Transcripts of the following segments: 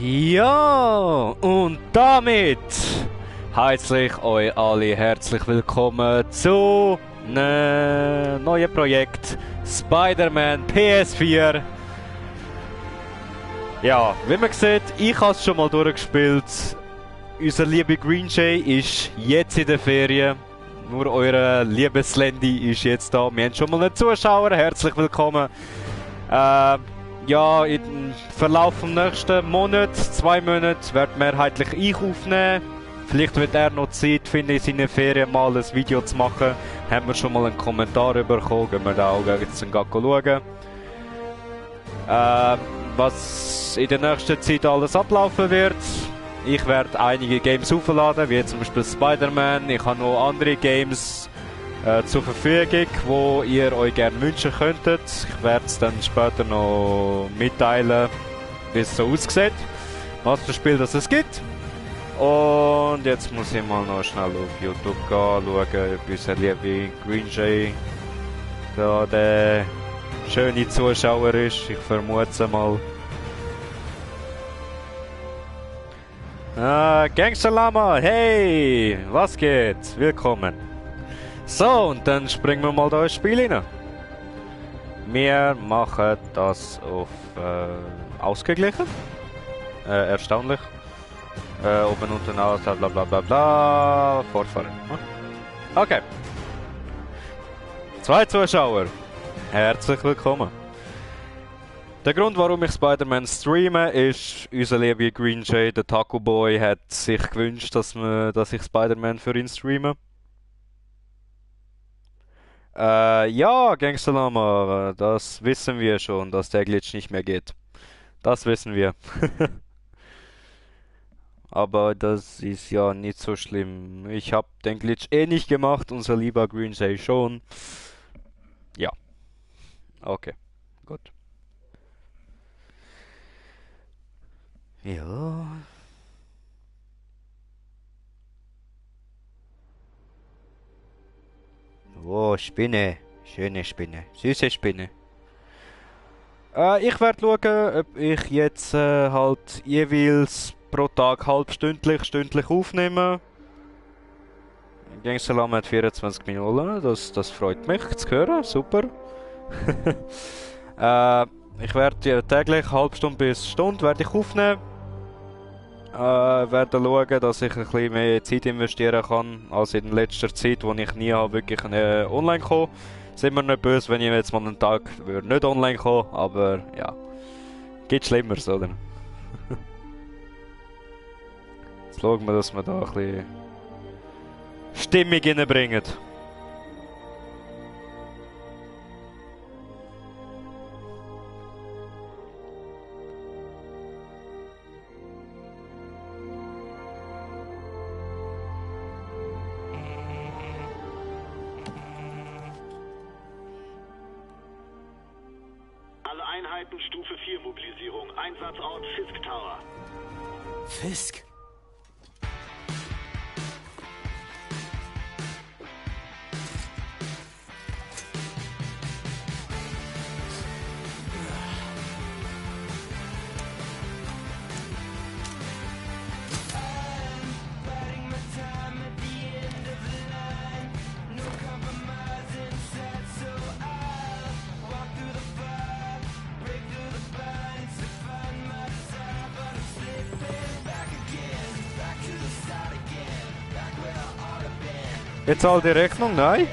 Ja, und damit heiße ich euch alle herzlich willkommen zu einem neuen Projekt Spider-Man PS4. Ja, wie man sieht, ich habe es schon mal durchgespielt. Unser lieber Green Jay ist jetzt in der Ferien. Nur eure liebe Slendy ist jetzt da. Wir haben schon mal einen Zuschauer. Herzlich willkommen. Ja, im Verlauf des nächsten Monats, 2 Monate, wird mehrheitlich ich aufnehmen. Vielleicht wird er noch Zeit finden, in seinen Ferien mal ein Video zu machen. Haben wir schon mal einen Kommentar bekommen. Gehen wir da auch jetzt schauen. Was in der nächsten Zeit alles ablaufen wird. Ich werde einige Games aufladen, wie zum Beispiel Spider-Man. Ich habe noch andere Games zur Verfügung, wo ihr euch gerne wünschen könntet. Ich werde es dann später noch mitteilen, wie es so aussieht, was für Spiel das es gibt. Und jetzt muss ich mal noch schnell auf YouTube gehen, schauen, ob unser lieber Green Jay da der schöne Zuschauer ist. Ich vermute es mal. Gangster Lama, hey, was geht? Willkommen. So, und dann springen wir mal da ins Spiel rein. Wir machen das auf ausgeglichen. Erstaunlich. Oben, unten, aus, bla bla bla bla. Fortfahren. Okay. 2 Zuschauer. Herzlich willkommen. Der Grund, warum ich Spider-Man streame, ist, unser lieber Green Jay, der Taco Boy, hat sich gewünscht, dass ich Spider-Man für ihn streame. Ja, Gangster Lama, das wissen wir schon, dass der Glitch nicht mehr geht. Das wissen wir. Aber das ist ja nicht so schlimm. Ich habe den Glitch eh nicht gemacht, unser lieber Green Jay schon. Ja. Okay, gut. Ja. Oh, Spinne. Schöne Spinne. Süße Spinne. Ich werde schauen, ob ich jetzt halt jeweils pro Tag stündlich aufnehme. Gangster hat 24 Minuten. Das freut mich zu hören. Super. Ich werde täglich halbe Stunde bis Stunde werde ich aufnehmen. Werde schauen, dass ich ein bisschen mehr Zeit investieren kann als in letzter Zeit, wo ich nie wirklich online komme. Sind wir nicht böse, wenn ich jetzt mal einen Tag nicht online komme, aber ja, geht Schlimmeres, oder? Jetzt schauen wir, dass wir da ein bisschen Stimmung reinbringen. Stufe 4 Mobilisierung. Einsatzort Fisk Tower. Fisk? Jetzt all die Rechnung? Nein?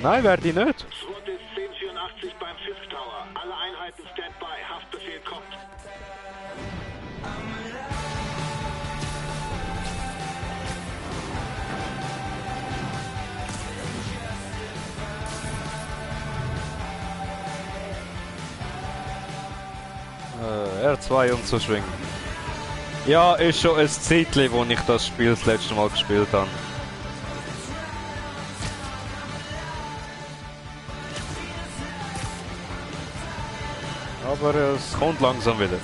Nein, werde ich nicht. SWAT ist 1084 beim Fisk Tower. Alle Einheiten Standby. Haftbefehl kommt. R2 umzuschwingen. Ja, ist schon ein Zeitchen, wo ich das Spiel das letzte Mal gespielt habe. Aber es kommt langsam wieder.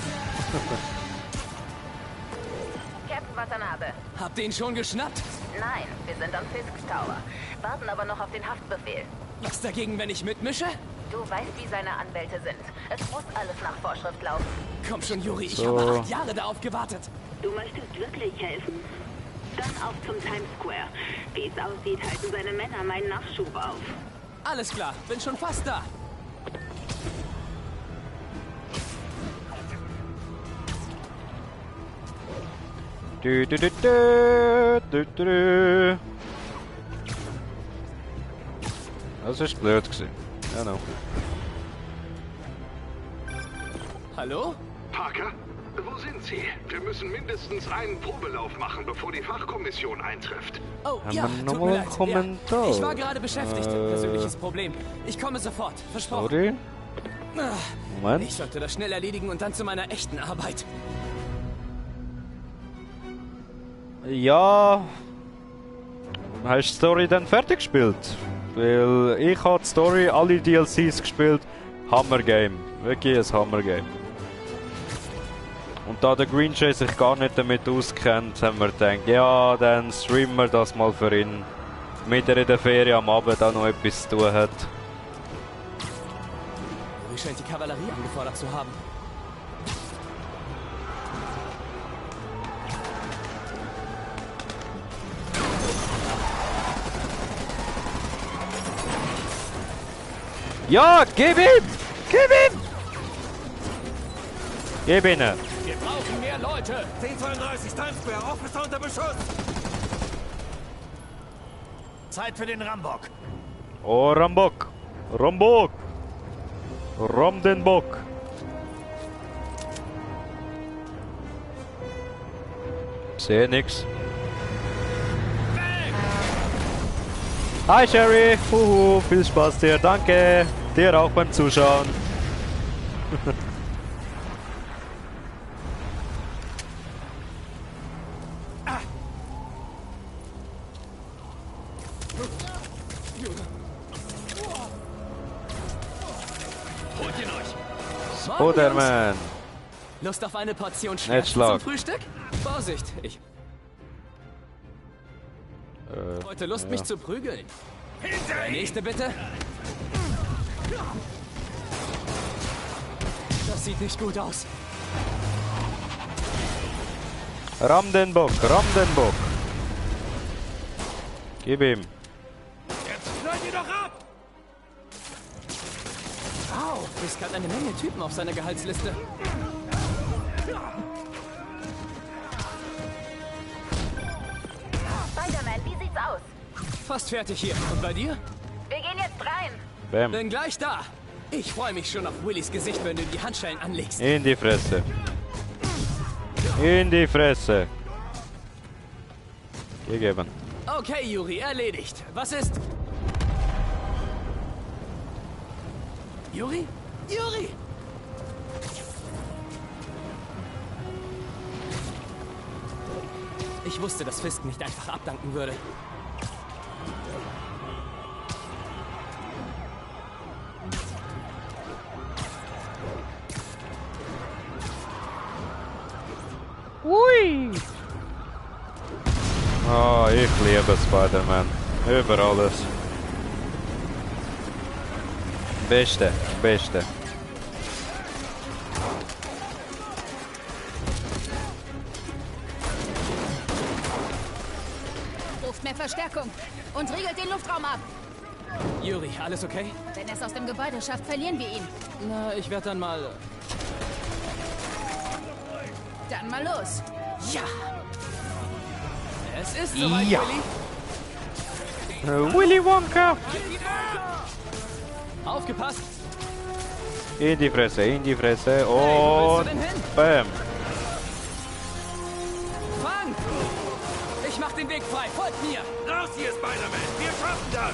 Captain Watanabe. Habt ihr ihn schon geschnappt? Nein, wir sind am Fisk Tower. Warten aber noch auf den Haftbefehl. Was dagegen, wenn ich mitmische? Du weißt, wie seine Anwälte sind. Es muss alles nach Vorschrift laufen. Komm schon, Yuri, ich So. habe 8 Jahre darauf gewartet. Du möchtest wirklich helfen? Dann auf zum Times Square. Wie es aussieht, halten seine Männer meinen Nachschub auf. Alles klar, bin schon fast da. Du, du, du, du, du, du. Das ist blöd gewesen. Genau. Hallo? Parker, wo sind Sie? Wir müssen mindestens einen Probelauf machen, bevor die Fachkommission eintrifft. Oh, Haben ja, wir tut noch mir mal leid. einen Kommentar? Ja, ich war gerade beschäftigt. Persönliches Problem. Ich komme sofort. Versprochen. Sorry. Moment. Ich sollte das schnell erledigen und dann zu meiner echten Arbeit. Ja. Hast du die Story dann fertig gespielt? Weil ich habe die Story, alle DLCs gespielt. Hammer Game. Wirklich ein Hammer Game. Und da der Green Jay sich gar nicht damit auskennt, haben wir gedacht, ja, dann streamen wir das mal für ihn. Damit er in der Ferien am Abend auch noch etwas zu tun hat. Wie scheint die Kavallerie angefordert zu haben? Ja, gib ihm! Gib ihm! Gib ihn! Wir brauchen mehr Leute. 1032 Times Square, Officer unter Beschuss! Zeit für den Rambock. Oh, Rambok! Rambok! Ram den Bock! Sehe nix. Hi Sherry! Huhu, viel Spaß dir, danke! Dir auch beim Zuschauen. Holt ihn euch. Spider-Man! Lust auf eine Portion Nicht Schmerzen schlag. zum Frühstück? Vorsicht, ich heute Lust, mich zu prügeln. Der nächste bitte. Das sieht nicht gut aus. Ram den Bock, ram den Bock! Gib ihm! Schneid ihn doch ab! Wow, Fisk hat eine Menge Typen auf seiner Gehaltsliste. Spider-Man, wie sieht's aus? Fast fertig hier. Und bei dir? Wir gehen jetzt rein. Bam! Bin gleich da. Ich freue mich schon auf Willys Gesicht, wenn du die Handschellen anlegst. In die Fresse! In die Fresse! Gegeben. Okay, Yuri, erledigt. Was ist? Yuri? Yuri! Ich wusste, dass Fisk nicht einfach abdanken würde. Oh, ich liebe Spider-Man. Über alles. Beste, beste. Ruft mehr Verstärkung und riegelt den Luftraum ab. Yuri, alles okay? Wenn er es aus dem Gebäude schafft, verlieren wir ihn. Na, ich werde dann mal... Dann mal los. Ja! Es ist soweit, Ja. Willy. Willy Wonka! Aufgepasst! In die Fresse, in die Fresse Hey, wo willst und du denn hin? bam! Fang! Ich mach den Weg frei. Folgt mir! Raus hier, Spider-Man! Wir schaffen das!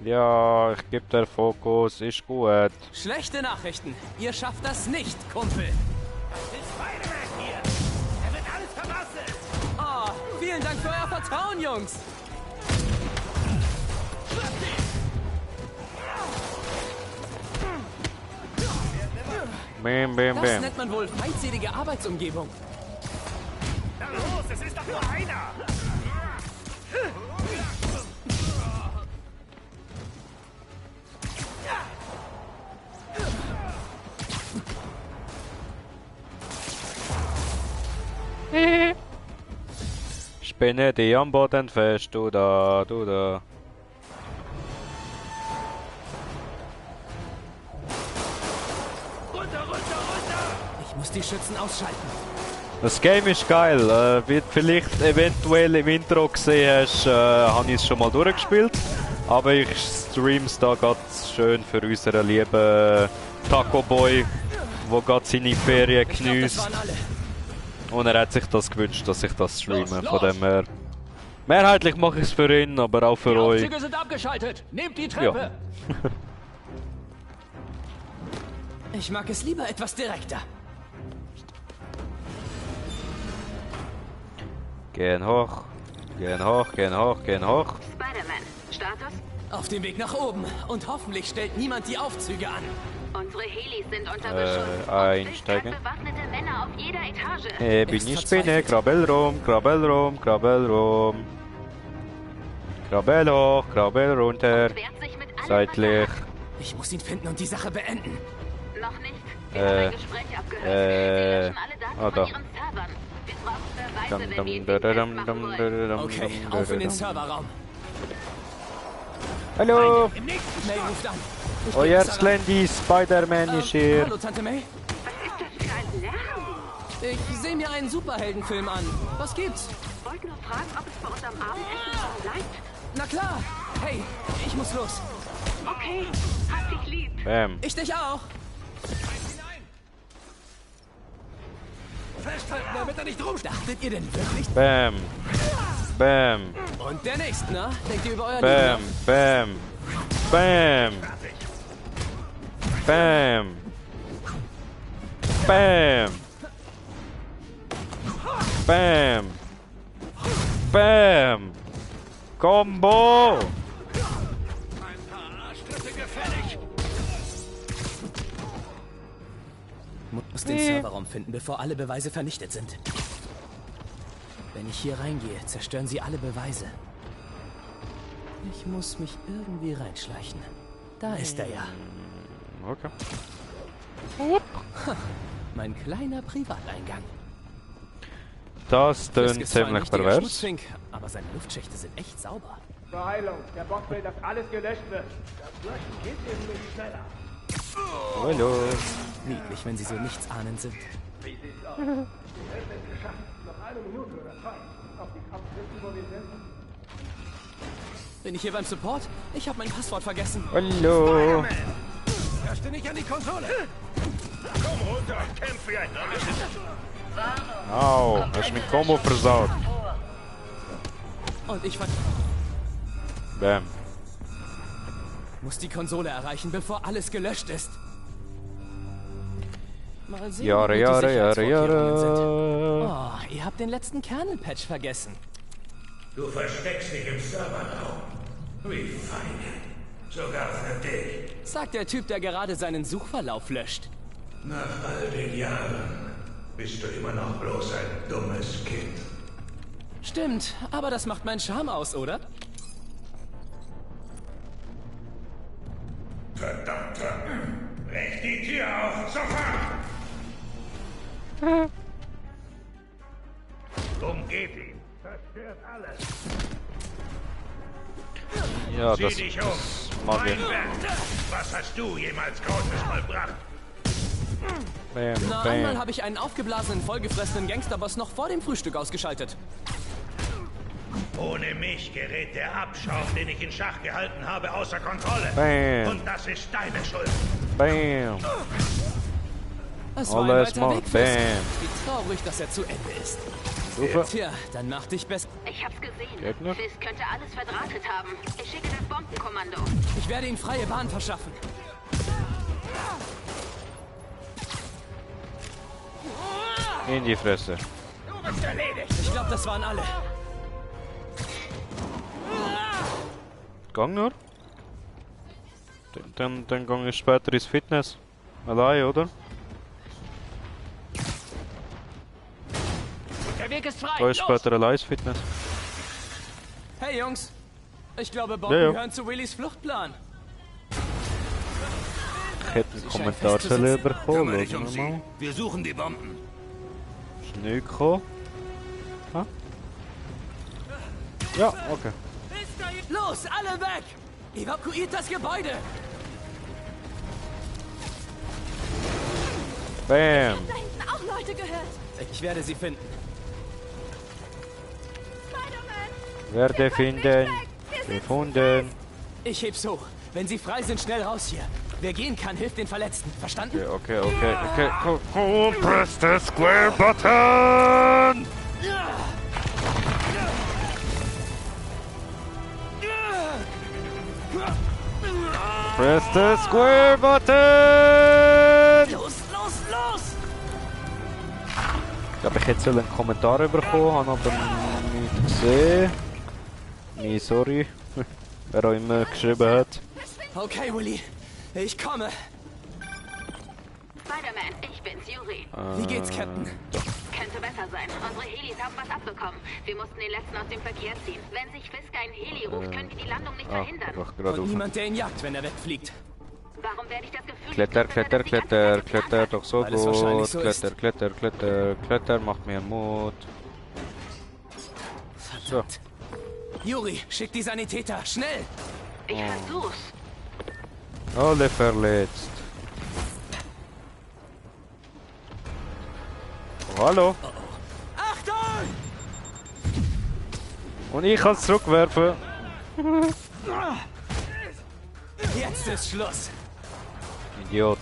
Ja, ich gebe der Fokus, ist gut. Schlechte Nachrichten. Ihr schafft das nicht, Kumpel. Ist Spider-Man hier! Er wird alles vermasseln! Oh, vielen Dank für euer Vertrauen, Jungs. Bam, bam, Das bam. nennt man wohl feindselige Arbeitsumgebung. Na los, es ist doch nur einer! Spinne die am Boden fest, du da, du da. Runter, runter, runter! Ich muss die Schützen ausschalten. Das Game ist geil, wie du vielleicht eventuell im Intro gesehen hast, habe ich es schon mal durchgespielt. Aber ich stream's da ganz schön für unseren lieben Taco Boy, der gerade seine Ferien Ich glaub, das geniesst. waren alle. Und er hat sich das gewünscht, dass ich das streame. Von dem her. Mehrheitlich mache ich es für ihn, aber auch für Die euch. Aufzüge sind abgeschaltet. Nehmt die Treppe. Ja. Ich mag es lieber etwas direkter. Gehen hoch, gehen hoch, gehen hoch, gehen hoch. Spider-Man, Status? Auf dem Weg nach oben. Und hoffentlich stellt niemand die Aufzüge an. Unsere Helis sind unter Beschuss. Und einsteigen. bewaffnete Männer auf jeder Etage. Bin Ist ich Spinne, verzweifelt. krabbel rum, krabbel rum, krabbel rum. Krabbel hoch, krabbel runter. Wehrt sich mit allem, was er Seitlich. hat. Ich muss ihn finden und die Sache beenden. Noch nicht. Wir haben ein Gespräch abgehört. Sie löschen alle Daten da. von ihren Servern. Wir brauchen Beweise, wenn wir ihn festmachen wollen. Okay, auf in den Serverraum. Hallo, Im nächsten May ruft an. Ich euer geh ins Server. Slendy Spider-Man ist hier. Hallo, Tante May. Was ist das für ein Lärm? Ich sehe mir einen Superheldenfilm an. Was gibt's? Wollte nur fragen, ob es bei unserem Abendessen noch bleibt. Na klar. Hey, ich muss los. Okay, hab dich lieb. Bam. Ich dich auch. Festhalten, damit er nicht rumsteht. Dachtet ihr denn wirklich? Bam. Bam. Und der nächste, na? Denkt ihr über euer Bam. Leben Bam. Bam. Bam. Bam. Bam. Bam. Combo. Ein paar Arschtritte gefällig. Muss den Serverraum finden, bevor alle Beweise vernichtet sind. Wenn ich hier reingehe, zerstören sie alle Beweise. Ich muss mich irgendwie reinschleichen. Da ist er ja. Okay. Mein kleiner Privateingang. Das Fisk tönt ist zwar ein ziemlich richtiger pervers. Schmutzfink, aber seine Luftschächte sind echt sauber. Beeilung, der Bock will, dass alles gelöscht wird. Das Löschen geht nämlich schneller. Hallo. Niedlich, wenn sie so nichtsahnend sind. Wie sieht's aus? Wir hätten es geschafft. Noch eine Minute oder zwei. Auf die Kraft wissen, wo wir sind. Bin ich hier beim Support? Ich habe mein Passwort vergessen. Hallo. Hörst du nicht an die Konsole? Komm runter und kämpf wie ein Au, hast mein Combo versaut. Und ich Bam. muss die Konsole erreichen, bevor alles gelöscht ist. Mal sehen, Jahre, wie gut die Jahre, Jahre, Sicherheitsvorkehrungen sind. Jahre. Oh, ihr habt den letzten Kernel-Patch vergessen. Du versteckst dich im Serverraum. Wie fein. Sogar für dich. Sagt der Typ, der gerade seinen Suchverlauf löscht. Nach all den Jahren bist du immer noch bloß ein dummes Kind. Stimmt, aber das macht meinen Charme aus, oder? Verdammter. Brech die Tür auf, sofort! Umgeb ihn. Zerstört alles. Ja, Sieh das dich um. mag ich. Mein Werk. Was hast du jemals Großes vollbracht? Bam, Na, einmal bam. habe ich einen aufgeblasenen, vollgefressenen Gangsterboss noch vor dem Frühstück ausgeschaltet. Ohne mich gerät der Abschaum, den ich in Schach gehalten habe, außer Kontrolle. Bam. Und das ist deine Schuld. Bam. Es war ein Alles weiter macht Weg, Fisk. Bam. Wie traurig, dass er zu Ende ist. Super. Tja, dann mach dich besser. Ich hab's gesehen. Gegner? Fisk könnte alles verdrahtet haben. Ich schicke das Bombenkommando. Ich werde ihm freie Bahn verschaffen. In die Fresse. Du bist erledigt. Ich glaube, das waren alle. Gang nur. Dann gang ich später ins Fitness. Allein, oder? Weg ist frei. Da ist später ein Live Fitness. Hey Jungs, ich glaube Bomben Ja. gehören zu Willys Fluchtplan. Ich hätte einen Kommentar bekommen. Kümmere dich um Schauen sie. wir mal. Wir suchen die Bomben. Ist nicht gekommen. Ha? Ja, okay. Los, alle weg! Evakuiert das Gebäude! Bam. Da hinten auch Leute gehört. Ich werde sie finden. Spider-Man. Werde finden. Gefunden. Ich heb's hoch. Wenn sie frei sind, schnell raus hier. Wer gehen kann, hilft den Verletzten. Verstanden? Okay. Go, press the square button! Press the square button! Los! Ich glaube, ich hätte einen Kommentar bekommen, habe aber nicht gesehen. Nee, sorry. Wer auch immer geschrieben hat. Okay, Willy. Ich komme. Spider-Man, ich bin's, Yuri. Wie geht's, Captain? Könnte besser sein. Unsere Helis haben was abbekommen. Wir mussten den letzten aus dem Verkehr ziehen. Wenn sich Fisk einen Heli ruft, können wir die Landung nicht verhindern. Einfach gerade Und auf. niemand, der ihn jagt, wenn er wegfliegt. Warum werde ich das Gefühl... Kletter, doch so Weil es wahrscheinlich so ist. Kletter, macht mir Mut. So. Yuri, schick die Sanitäter, schnell! Ich versuch's. Alle verletzt. Oh, hallo. Achtung! Und ich kann es zurückwerfen. Jetzt ist Schluss. Idiot.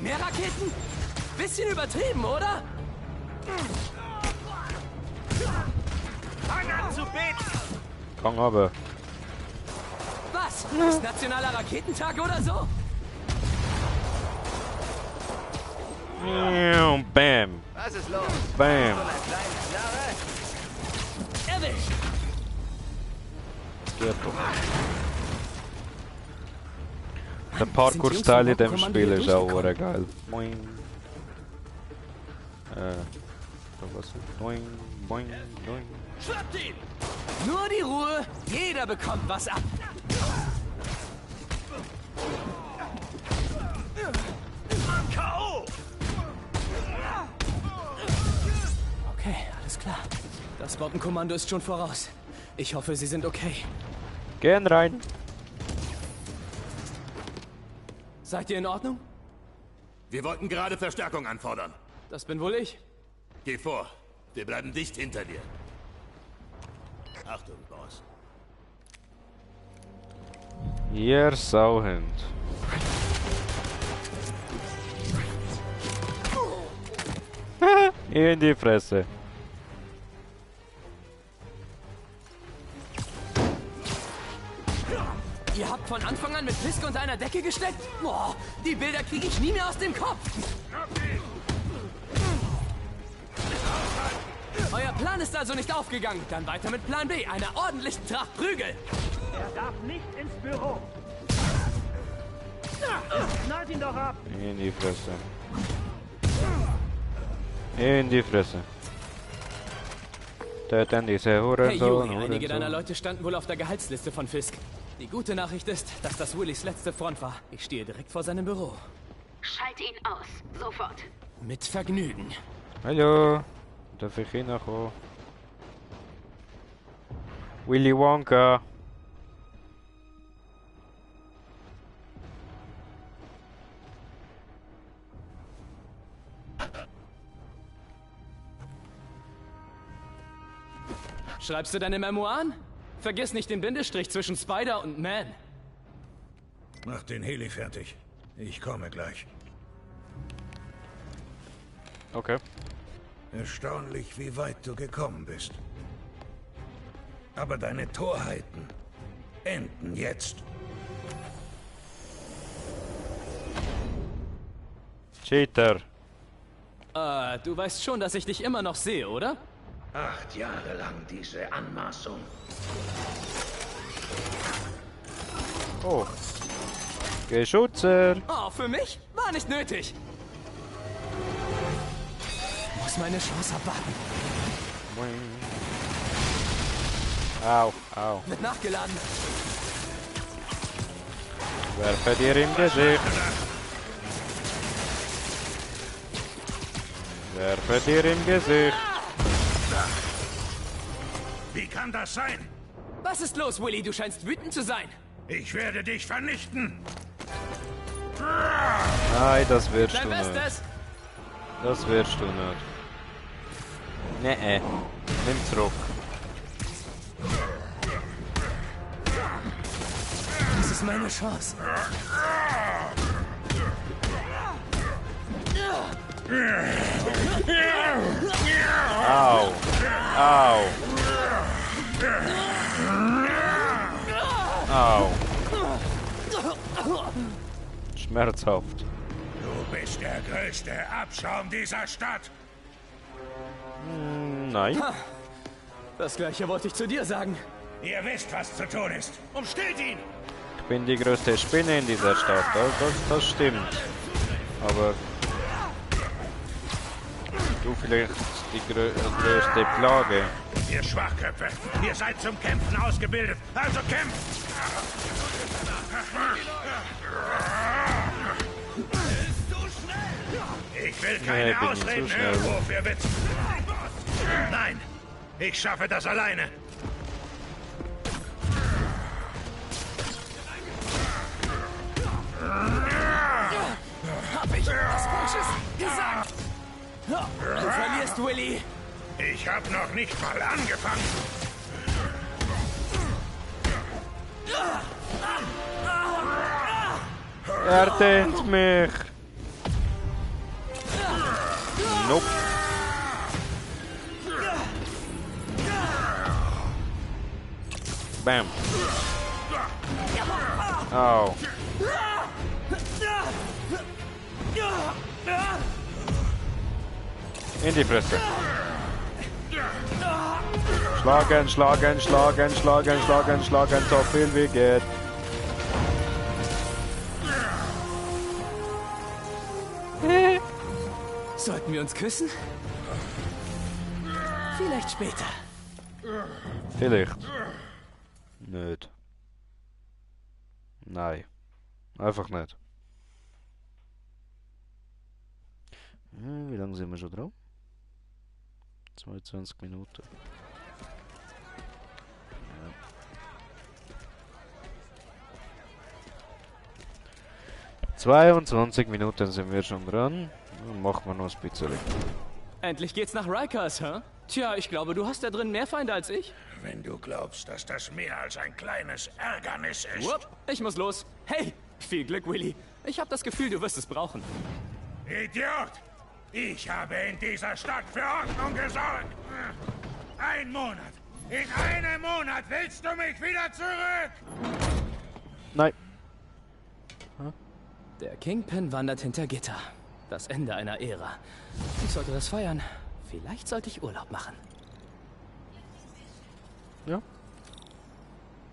Mehr Raketen? Bisschen übertrieben, oder? Kann aber. Was? Ist nationaler Raketentag oder so? Bam. Was ist los? Bam. Erwischt! Der Parkour-Style in dem Spiel ist auch sehr geil. Boing. Was ist? Boing, boing, boing. Schnappt ihn! Nur die Ruhe, jeder bekommt was ab. Okay, alles klar. Das Bombenkommando ist schon voraus. Ich hoffe, Sie sind okay. Gehen rein. Seid ihr in Ordnung? Wir wollten gerade Verstärkung anfordern. Das bin wohl ich. Geh vor. Wir bleiben dicht hinter dir. Achtung, Boss. Ihr Sauhund. In die Fresse. Ihr habt von Anfang an mit Fisk unter einer Decke gesteckt? Boah, die Bilder kriege ich nie mehr aus dem Kopf. Euer Plan ist also nicht aufgegangen. Dann weiter mit Plan B, einer ordentlichen Tracht Prügel. Er darf nicht ins Büro. Knallt ihn doch ab. In die Fresse. In die Fresse. Töten diese Hey Hurensohn, Yuri, einige deiner Hurensohn. Leute standen wohl auf der Gehaltsliste von Fisk. Die gute Nachricht ist, dass das Willys letzte Front war. Ich stehe direkt vor seinem Büro. Schalte ihn aus. Sofort. Mit Vergnügen. Hallo. Darf ich hinkommen? Willy Wonka. Schreibst du deine Memoiren? Vergiss nicht den Bindestrich zwischen Spider und Man. Mach den Heli fertig. Ich komme gleich. Okay. Erstaunlich, wie weit du gekommen bist. Aber deine Torheiten enden jetzt. Cheater. Du weißt schon, dass ich dich immer noch sehe, oder? 8 Jahre lang diese Anmaßung. Oh. Geschützer. Oh, für mich? War nicht nötig. Muss meine Chance abwarten. Au, au. Wird nachgeladen. Werfe dir im Gesicht. Werfe dir im Gesicht. Wie kann das sein? Was ist los, Willy? Du scheinst wütend zu sein. Ich werde dich vernichten. Nein, das wirst Dein du nicht. Bestes. Das wirst du nicht. Nee, nimm zurück. Das ist meine Chance. Au. Au. Au. Schmerzhaft. Du bist der größte Abschaum dieser Stadt. Nein. Das gleiche wollte ich zu dir sagen. Ihr wisst, was zu tun ist. Umstellt ihn! Ich bin die größte Spinne in dieser Stadt. Das stimmt. Aber du vielleicht die größte Plage. Ihr Schwachköpfe, ihr seid zum Kämpfen ausgebildet. Also kämpft! Ich will keine Nee, bin ich Ausreden zu schnell. irgendwo für Witz. Nein, ich schaffe das alleine. Hab ich was Falsches gesagt? Du verlierst, Willy. Ich hab noch nicht mal angefangen. Er dehnt mich. Nope. Bam. Au. In die Fresse. Schlagen, schlagen, schlagen, schlagen, schlagen, schlagen, so viel wie geht. Sollten wir uns küssen? Vielleicht später. Vielleicht. Nicht. Nein. Einfach nicht. Wie lange sind wir schon dran? 22 Minuten. Ja. 22 Minuten sind wir schon dran. Dann machen wir noch ein bisschen. Endlich geht's nach Rikers, hä? Tja, ich glaube, du hast da drin mehr Feinde als ich. Wenn du glaubst, dass das mehr als ein kleines Ärgernis ist. Wupp, ich muss los. Hey, viel Glück, Willy. Ich habe das Gefühl, du wirst es brauchen. Idiot! Ich habe in dieser Stadt für Ordnung gesorgt. Ein Monat. In einem Monat willst du mich wieder zurück? Nein. Der Kingpin wandert hinter Gitter. Das Ende einer Ära. Ich sollte das feiern. Vielleicht sollte ich Urlaub machen. Ja.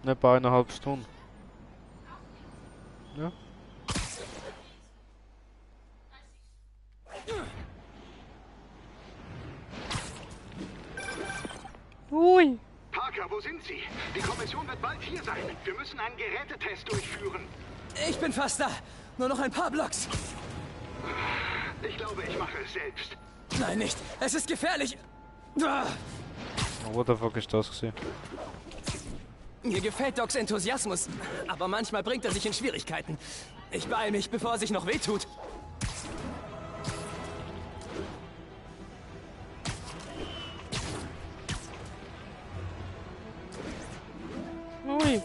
Nicht bei 1,5 Stunden. Ja. Ui. Parker, wo sind Sie? Die Kommission wird bald hier sein. Wir müssen einen Gerätetest durchführen. Ich bin fast da. Nur noch ein paar Blocks. Ich glaube, ich mache es selbst. Nein, nicht. Es ist gefährlich. Ah. What the fuck ist das gewesen? Mir gefällt Docs Enthusiasmus, aber manchmal bringt er sich in Schwierigkeiten. Ich beeile mich, bevor er sich noch wehtut. Ui.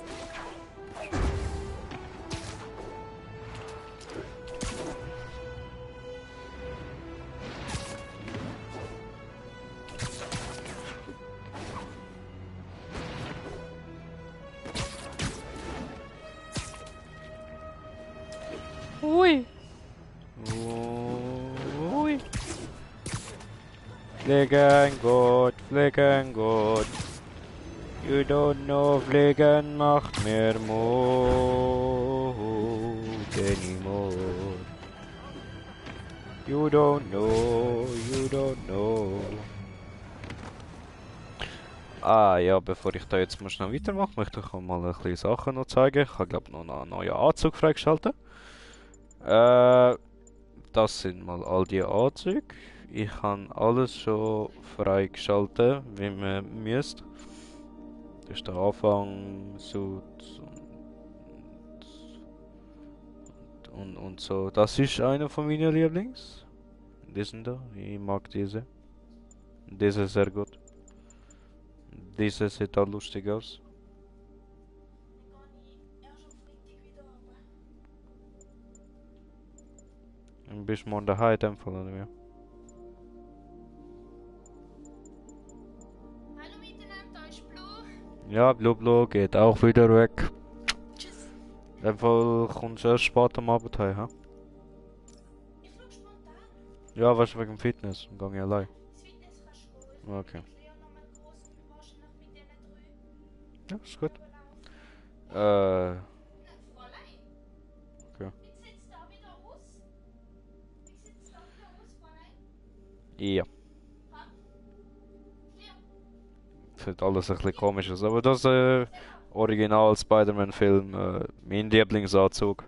Ui. Ui. Fliegen gut, fliegen gut. You don't know, fliegen macht mir Mut anymore. You don't know, you don't know. Ah ja, bevor ich da jetzt mal schnell weitermache, möchte ich euch mal ein bisschen Sachen noch zeigen. Ich habe glaube noch einen neuen Anzug freigeschaltet. Das sind mal all die Anzüge. Ich habe alles schon freigeschaltet, wie man müsste. Das ist der Anfang, Suit und so. Das ist einer von meinen Lieblings. Diesen da, ich mag diese. Diese sehr gut. Diese sieht auch lustig aus. Ein bisschen morgen daheim in dem Fall, oder wie? Hallo miteinander, ist Blue. Ja, Blue geht auch wieder weg. Tschüss. In dem Fall kommst du erst spät am Abend heim, hä? Ich flog spontan. Ja, weißt du, wegen dem Fitness. Dann gehe ich allein. Das Fitness kannst du gehen. Okay. Leon noch mal groß und waschen noch mit denen drüben. Ja, ist gut. Na, Fräulein. Okay. Wie sieht's da wieder aus? Wie sieht's da wieder aus, Fräulein? Ja. Ha? Leon. Sieht alles ein bisschen komisch aus. Aber das Original Spider-Man-Film, mein Lieblingsanzug.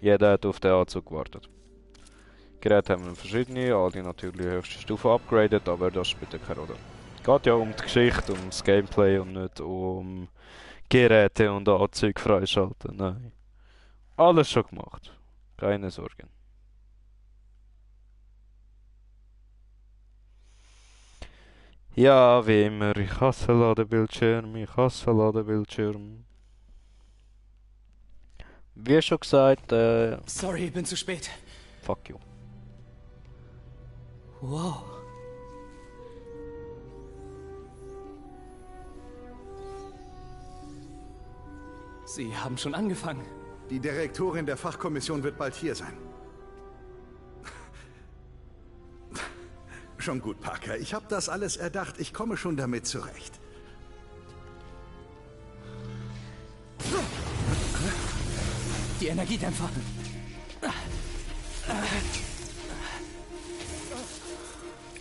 Jeder hat auf den Anzug gewartet. Geräte haben wir verschiedene, alle natürlich höchste Stufe upgraded, aber das spielt ja keine Rolle. Geht ja um die Geschichte, um das Gameplay und nicht um Geräte und Anzüge freischalten. Nein. Alles schon gemacht. Keine Sorgen. Ja, wie immer, ich hasse Ladebildschirm, Wie schon gesagt, Sorry, bin zu spät. fuck you. Wow. Sie haben schon angefangen. Die Direktorin der Fachkommission wird bald hier sein. Schon gut, Parker. Ich habe das alles erdacht. Ich komme schon damit zurecht. Die Energiedämpfer.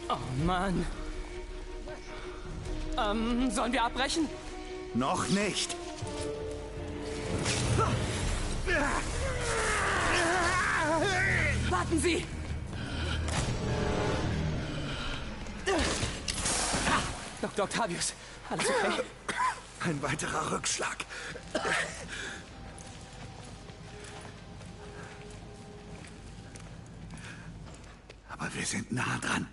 Oh Mann. Sollen wir abbrechen? Noch nicht. Warten Sie! Dr. Octavius, alles okay? Ein weiterer Rückschlag. Aber wir sind nah dran.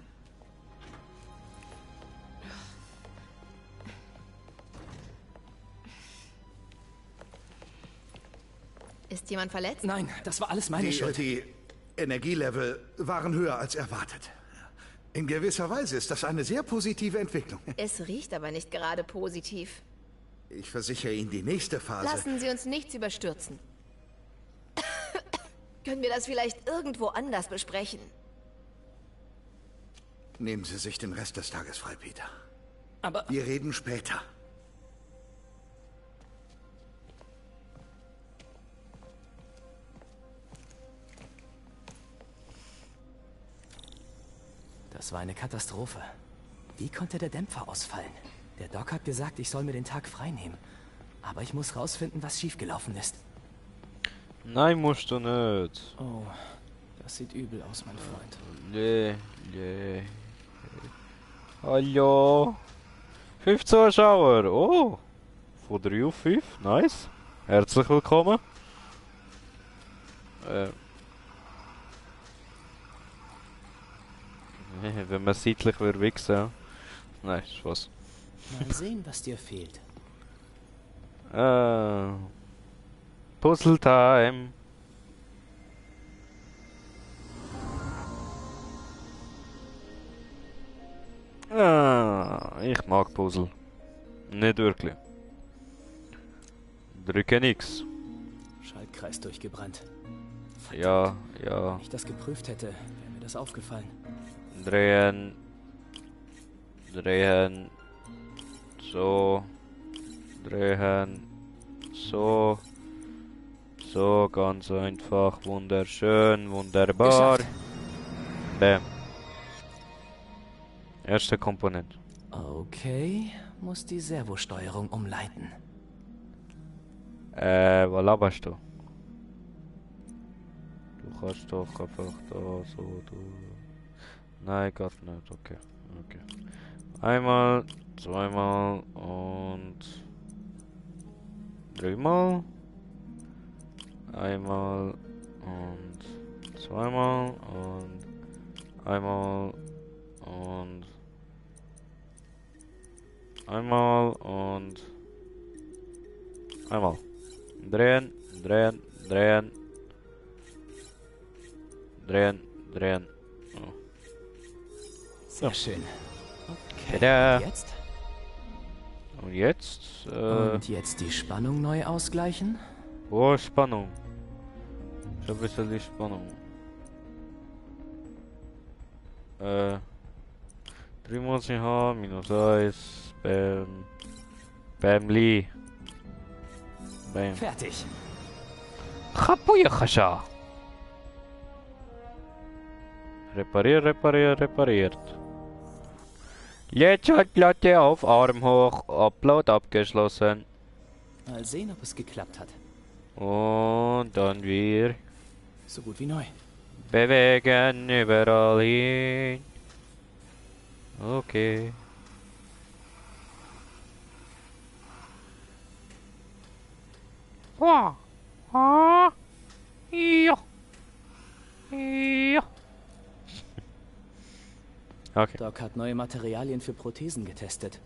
Ist jemand verletzt? Nein, das war alles meine Schuld. Die Energielevel waren höher als erwartet. In gewisser Weise ist das eine sehr positive Entwicklung. Es riecht aber nicht gerade positiv. Ich versichere Ihnen, die nächste Phase... Lassen Sie uns nichts überstürzen. Können wir das vielleicht irgendwo anders besprechen? Nehmen Sie sich den Rest des Tages frei, Peter. Aber... Wir reden später. Das war eine Katastrophe. Wie konnte der Dämpfer ausfallen? Der Doc hat gesagt, ich soll mir den Tag frei nehmen. Aber ich muss rausfinden, was schiefgelaufen ist. Nein, musst du nicht. Oh, das sieht übel aus, mein Freund. Nee. Hallo. 5 Zuschauer. Oh. Von 3 auf 5. Nice. Herzlich willkommen. Wenn man seitlich würde wichsen. Nein, Spaß. Mal sehen, was dir fehlt. Puzzle Time. Ich mag Puzzle. Nicht wirklich. Drücke X. Schaltkreis durchgebrannt. Ja. Wenn ich das geprüft hätte, wäre mir das aufgefallen. Drehen. So. Drehen. So. So, ganz einfach. Wunderschön, wunderbar. Geschafft. Bam. Erste Komponente. Okay, muss die Servosteuerung umleiten. Was laberst du? Du kannst doch einfach da so, du... Nein, geht nicht, okay. Okay. Einmal, zweimal und... dreimal. Einmal und zweimal und einmal und einmal und einmal. Drehen, drehen, drehen. Drehen, drehen. Oh. Sehr schön. Okay. Tada. Jetzt? Und jetzt? Und jetzt die Spannung neu ausgleichen? Oh, Spannung. Ich hab ein bisschen die Spannung. 3 muss ich haben, minus 1, Bam. Bamli. Bam. Fertig. Kapuyakasha. Repariert, repariert, repariert. Jetzt hat Platte auf Arm hoch, Upload abgeschlossen. Mal sehen, ob es geklappt hat. Und dann wir So gut wie neu. bewegen überall hin. Okay. Wow. Ah. Ja. Ja. Okay. Doc hat neue Materialien für Prothesen getestet.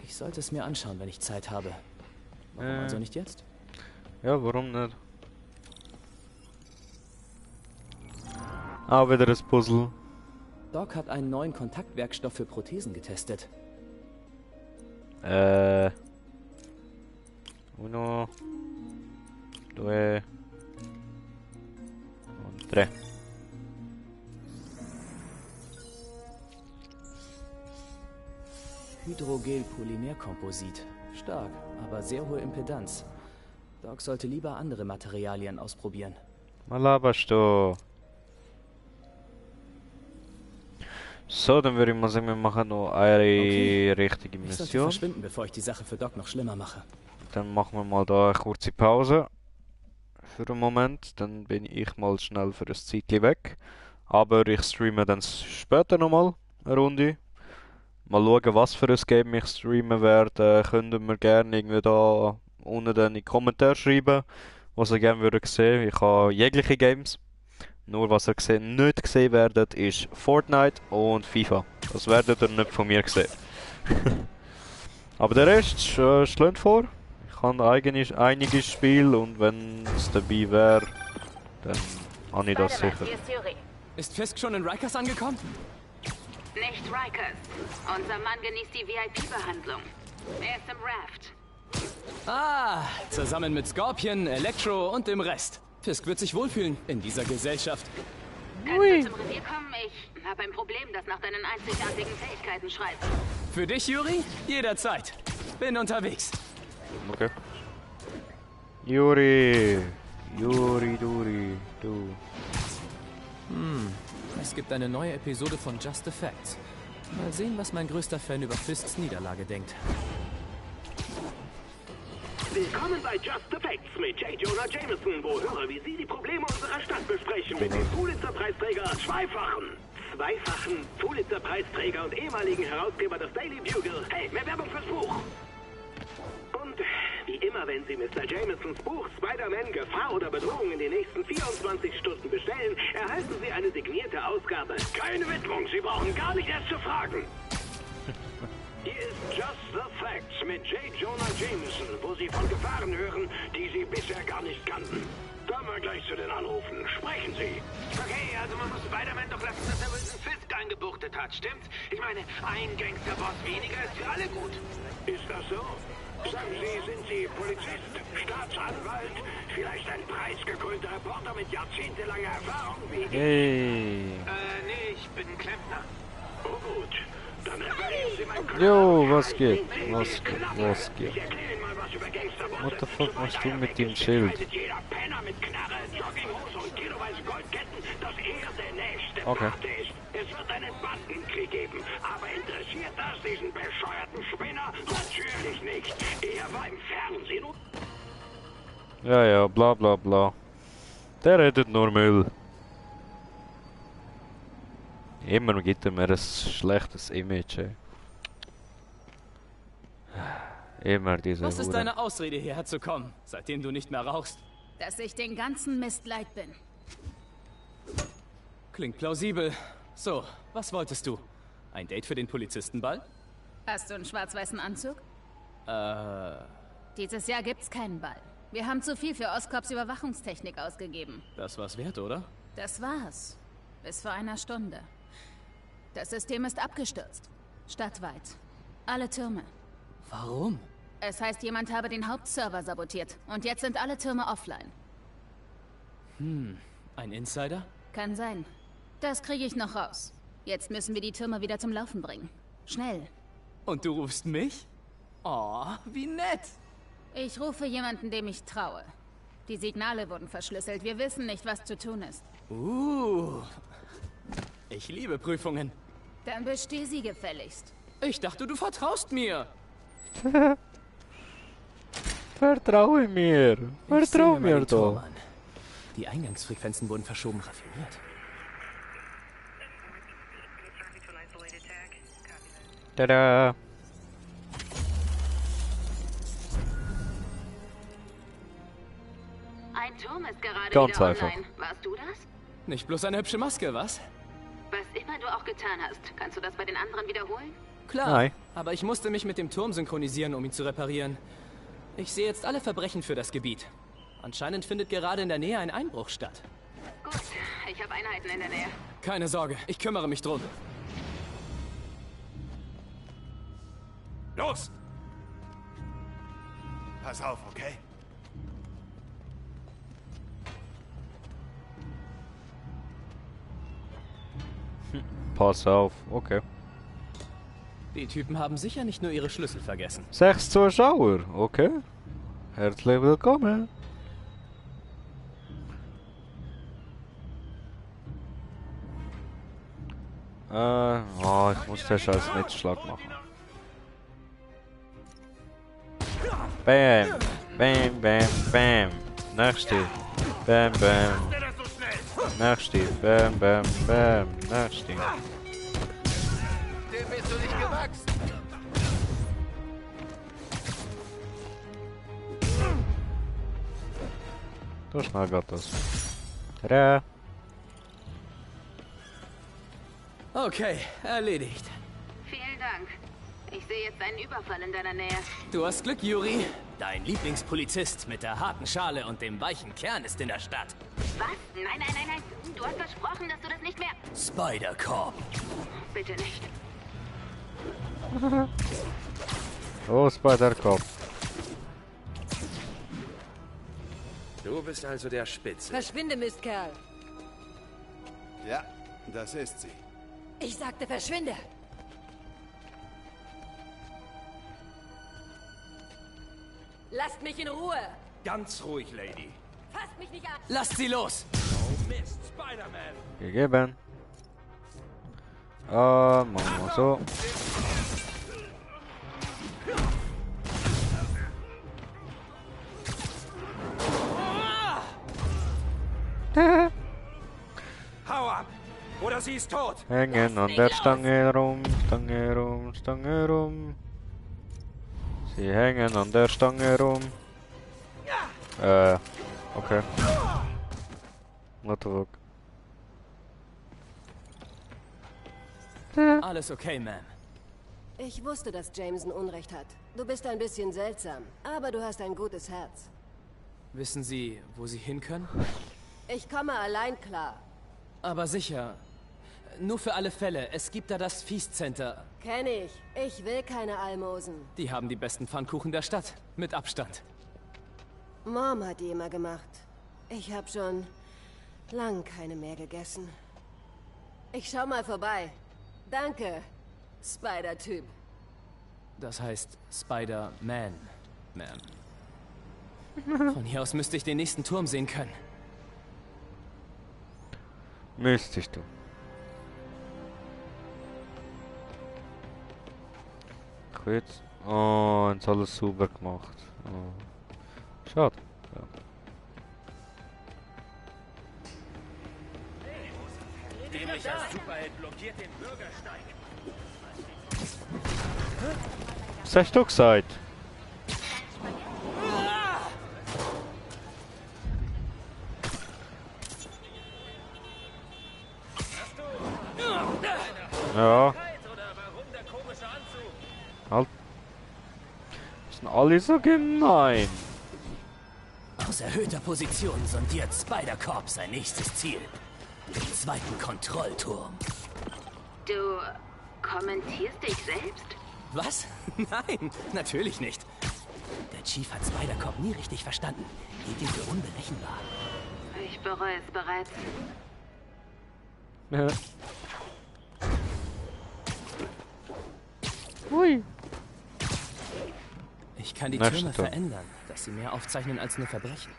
Ich sollte es mir anschauen, wenn ich Zeit habe. Warum also nicht jetzt? Ja, warum nicht? Ah, wieder das Puzzle. Doc hat einen neuen Kontaktwerkstoff für Prothesen getestet. Uno, due und tre. Hydrogel-Polymerkomposit. Stark, aber sehr hohe Impedanz. Doc sollte lieber andere Materialien ausprobieren. Was laberst du? So, dann würde ich mal sagen, wir machen noch eine richtige Ich sollte Mission. verschwinden, bevor ich die Sache für Doc noch schlimmer mache. Dann machen wir mal da eine kurze Pause. Für einen Moment. Dann bin ich mal schnell für ein Zeitchen weg. Aber ich streame dann später nochmal eine Runde. Mal schauen, was für ein Game ich streamen werde. Könnt mir gerne irgendwie da unten in die Kommentare schreiben, was ihr gerne würdet sehen. Ich habe jegliche Games. Nur was ihr nicht gesehen werdet, ist Fortnite und FIFA. Das werdet ihr nicht von mir sehen. Aber der Rest schlägt vor. Ich habe einige Spiele und wenn es dabei wäre, dann habe ich das Spider-Man, sicher. hier ist Yuri. Ist Fisk schon in Rikers angekommen? Nicht Rikers. Unser Mann genießt die VIP-Behandlung. Er ist im Raft. Ah, zusammen mit Scorpion, Electro und dem Rest. Fisk wird sich wohlfühlen in dieser Gesellschaft. Kannst du zum Revier kommen? Ich habe ein Problem, das nach deinen einzigartigen Fähigkeiten schreit. Für dich, Yuri? Jederzeit. Bin unterwegs. Okay. Yuri, Duri, du. Es gibt eine neue Episode von Just Effects. Mal sehen, was mein größter Fan über Fisks Niederlage denkt. Willkommen bei Just Effects mit J. Jonah Jameson, wo Hörer wie Sie die Probleme unserer Stadt besprechen mit dem Pulitzer-Preisträger, zweifachen Pulitzer-Preisträger und ehemaligen Herausgeber des Daily Bugle. Hey, mehr Werbung fürs Buch! Und wie immer, wenn Sie Mr. Jamesons Buch Spider-Man Gefahr oder Bedrohung in den nächsten 24 Stunden bestellen, erhalten Sie eine signierte Ausgabe. Keine Widmung, Sie brauchen gar nicht erst zu fragen. Hier ist Just the Facts mit J. Jonah Jameson, wo Sie von Gefahren hören, die Sie bisher gar nicht kannten. Kommen wir gleich zu den Anrufen. Sprechen Sie. Okay, also man muss Spider-Man doch lassen, dass er Wilson Fisk eingebuchtet hat, stimmt's? Ich meine, ein Gangsterboss weniger ist für alle gut. Ist das so? Sagen Sie, sind Sie Polizist, Staatsanwalt, vielleicht ein preisgekrönter Reporter mit jahrzehntelanger Erfahrung wie ich? Hey. Nee, ich bin Klempner. Oh gut, dann reparieren Sie mein Knarre. Jo, was geht? Was geht? Ich erkläre Ihnen mal was über Gangsterbosse. What the fuck machst du mit dem Schild? Jeder Penner mit Knarre, Jogginghose und kiloweise Goldketten, dass er der nächste Okay. Pate ist. Es wird einen Bandenkrieg geben. Aber interessiert das diesen bescheuerten Spinner? Natürlich nicht. Er war im Fernsehen und... Ja, bla bla bla. Der redet nur Müll. Immer gibt er mir ein schlechtes Image. Ey. Immer diese Was ist Hure. deine Ausrede, hierher zu kommen, seitdem du nicht mehr rauchst? Dass ich den ganzen Mist leid bin. Klingt plausibel. So, was wolltest du? Ein Date für den Polizistenball? Hast du einen schwarz-weißen Anzug? Dieses Jahr gibt's keinen Ball. Wir haben zu viel für Oscorps Überwachungstechnik ausgegeben. Das war's wert, oder? Das war's. Bis vor einer Stunde. Das System ist abgestürzt. Stadtweit. Alle Türme. Warum? Es heißt, jemand habe den Hauptserver sabotiert. Und jetzt sind alle Türme offline. Ein Insider? Kann sein. Das kriege ich noch raus. Jetzt müssen wir die Türme wieder zum Laufen bringen. Schnell. Und du rufst mich? Oh, wie nett. Ich rufe jemanden, dem ich traue. Die Signale wurden verschlüsselt. Wir wissen nicht, was zu tun ist. Ich liebe Prüfungen. Dann besteh sie gefälligst. Ich dachte, du vertraust mir. Vertraue mir. Vertrau mir doch. Die Eingangsfrequenzen wurden verschoben raffiniert. Tada. Ein Turm ist gerade Ganz wieder einfach. online. Warst du das? Nicht bloß eine hübsche Maske, was? Was immer du auch getan hast, kannst du das bei den anderen wiederholen? Klar, Nein. aber ich musste mich mit dem Turm synchronisieren, um ihn zu reparieren. Ich sehe jetzt alle Verbrechen für das Gebiet. Anscheinend findet gerade in der Nähe ein Einbruch statt. Gut, ich habe Einheiten in der Nähe. Keine Sorge, ich kümmere mich drum. Los! Pass auf, okay? Pass auf, okay. Die Typen haben sicher nicht nur ihre Schlüssel vergessen. 6 Zuschauer, okay. Herzlich willkommen. Ich muss den scheiß Netzschlag machen. Bam, bam, bam, bam. Nächste. Bam, bam. Nächste. Bam, bam, bam. Nächste. Dem bist du nicht gewachsen. So schnell geht das. Tada. Okay, erledigt. Vielen Dank. Ich sehe jetzt einen Überfall in deiner Nähe. Du hast Glück, Yuri. Dein Lieblingspolizist mit der harten Schale und dem weichen Kern ist in der Stadt. Was? Nein, nein, nein, nein. Du hast versprochen, dass du das nicht mehr... Spider-Cop. Bitte nicht. Oh, Spider-Cop. Du bist also der Spitze. Verschwinde, Mistkerl. Ja, das ist sie. Ich sagte, verschwinde. Lasst mich in Ruhe. Ganz ruhig, Lady. Fasst mich nicht an. Lasst sie los. Oh Mist, Spider-Man. Gegeben. Machen wir so. Hau ab! Oder sie ist tot! Hängen an der Stange rum, Stange rum, Stange rum. Sie hängen an der Stange rum. Okay. What the fuck? Alles okay, Ma'am. Ich wusste, dass Jameson Unrecht hat. Du bist ein bisschen seltsam, aber du hast ein gutes Herz. Wissen Sie, wo Sie hin können? Ich komme allein klar. Aber sicher. Nur für alle Fälle. Es gibt da das Feast Center. Kenn ich. Ich will keine Almosen. Die haben die besten Pfannkuchen der Stadt. Mit Abstand. Mom hat die immer gemacht. Ich habe schon lang keine mehr gegessen. Ich schau mal vorbei. Danke, Spider-Typ. Das heißt Spider-Man, Ma'am. Von hier aus müsste ich den nächsten Turm sehen können. Müsstest du. jetzt. Oh, jetzt alles sauber gemacht. Oh. Schade. Ja. Dämlicher Superheld blockiert den Bürgersteig. Was hast du gesagt? Ja. Halt. Sind alle so gemein. Aus erhöhter Position sondiert Spider-Corp sein nächstes Ziel. Den zweiten Kontrollturm. Du kommentierst dich selbst? Was? Nein, natürlich nicht. Der Chief hat Spider-Corp nie richtig verstanden. Hielt ihn für unberechenbar. Ich bereue es bereits. Ja. Hui. Ich kann die Türme verändern, dass sie mehr aufzeichnen als nur Verbrechen.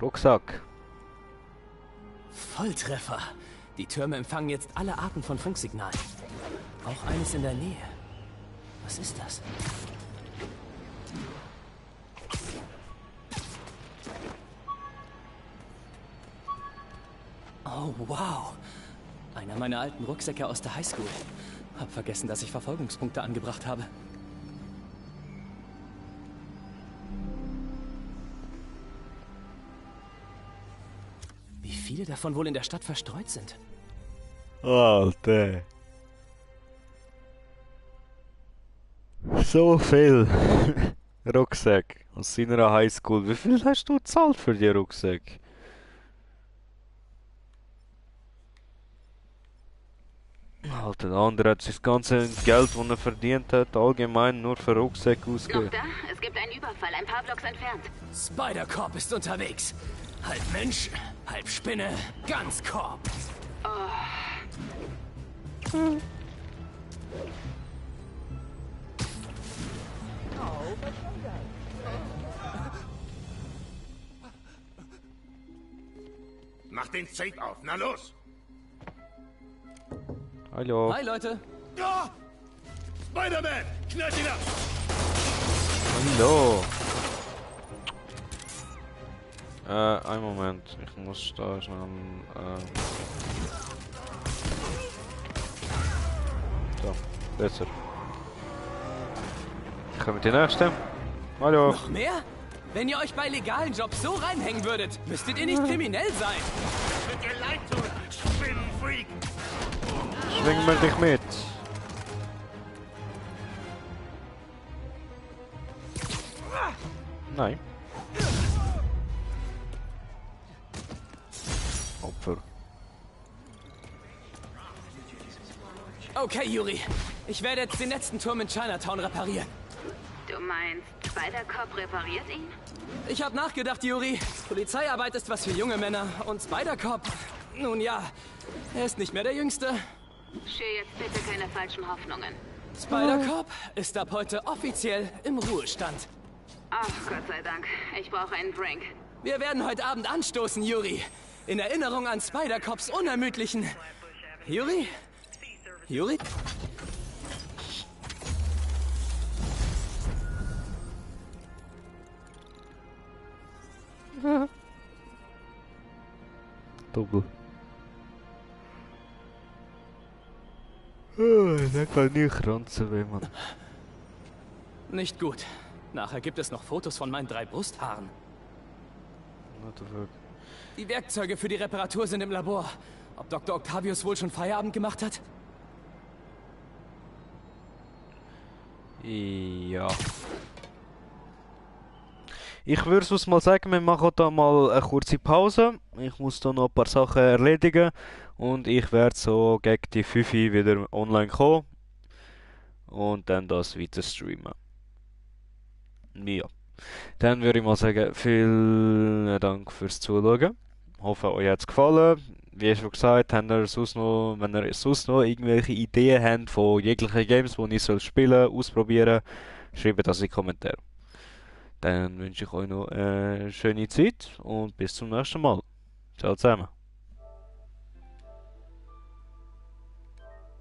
Rucksack. Volltreffer. Die Türme empfangen jetzt alle Arten von Funksignalen. Auch eines in der Nähe. Was ist das? Oh, wow. Einer meiner alten Rucksäcke aus der Highschool. Hab vergessen, dass ich Verfolgungspunkte angebracht habe. Wie viele davon wohl in der Stadt verstreut sind? Alter. So viel. Rucksack aus seiner Highschool. Wie viel hast du gezahlt für die Rucksack? Alter, der andere hat sich das ganze Geld, das er verdient hat, allgemein nur für Rucksack ausgegeben. Noch da? Es gibt einen Überfall, ein paar Blocks entfernt. Spider-Corp ist unterwegs. Halb Mensch, halb Spinne, ganz Corp. Mach den Safe auf, na los! Hallo. Hi, Leute. Ja! Spider-Man! Knallt ihn ab! Hallo. Einen Moment. Ich muss da schnell... So, besser. Kommen die nächste. Hallo. Noch mehr? Wenn ihr euch bei legalen Jobs so reinhängen würdet, müsstet ihr nicht kriminell sein. Das wird dir leid tun, Spinnenfreak! Schwingen wir dich mit. Nein. Opfer. Okay, Yuri. Ich werde jetzt den letzten Turm in Chinatown reparieren. Du meinst, Spider-Cop repariert ihn? Ich habe nachgedacht, Yuri. Polizeiarbeit ist was für junge Männer. Und Spider-Cop, nun ja, er ist nicht mehr der Jüngste. Schür jetzt bitte keine falschen Hoffnungen. Spider-Cop ist ab heute offiziell im Ruhestand. Ach, Gott sei Dank. Ich brauche einen Drink. Wir werden heute Abend anstoßen, Yuri. In Erinnerung an Spider-Cops unermüdlichen... Yuri? Yuri? Doppel. Der kann nicht kranzen, wenn man... Nicht gut. Nachher gibt es noch Fotos von meinen 3 Brusthaaren. What the fuck? Die Werkzeuge für die Reparatur sind im Labor. Ob Dr. Octavius wohl schon Feierabend gemacht hat? Ja. Ich würde es mal sagen, wir machen da mal eine kurze Pause. Ich muss da noch ein paar Sachen erledigen. Und ich werde so gegen die 5 Uhr wieder online kommen. Und dann das weiter streamen. Ja. Dann würde ich mal sagen, vielen Dank fürs Zuschauen. Hoffe, euch hat es gefallen. Wie schon gesagt, habt ihr sonst noch, wenn ihr sonst noch irgendwelche Ideen habt von jeglichen Games, die ich spielen soll, ausprobieren, schreibt das in die Kommentare. Dann wünsche ich euch noch eine schöne Zeit und bis zum nächsten Mal. Ciao zusammen.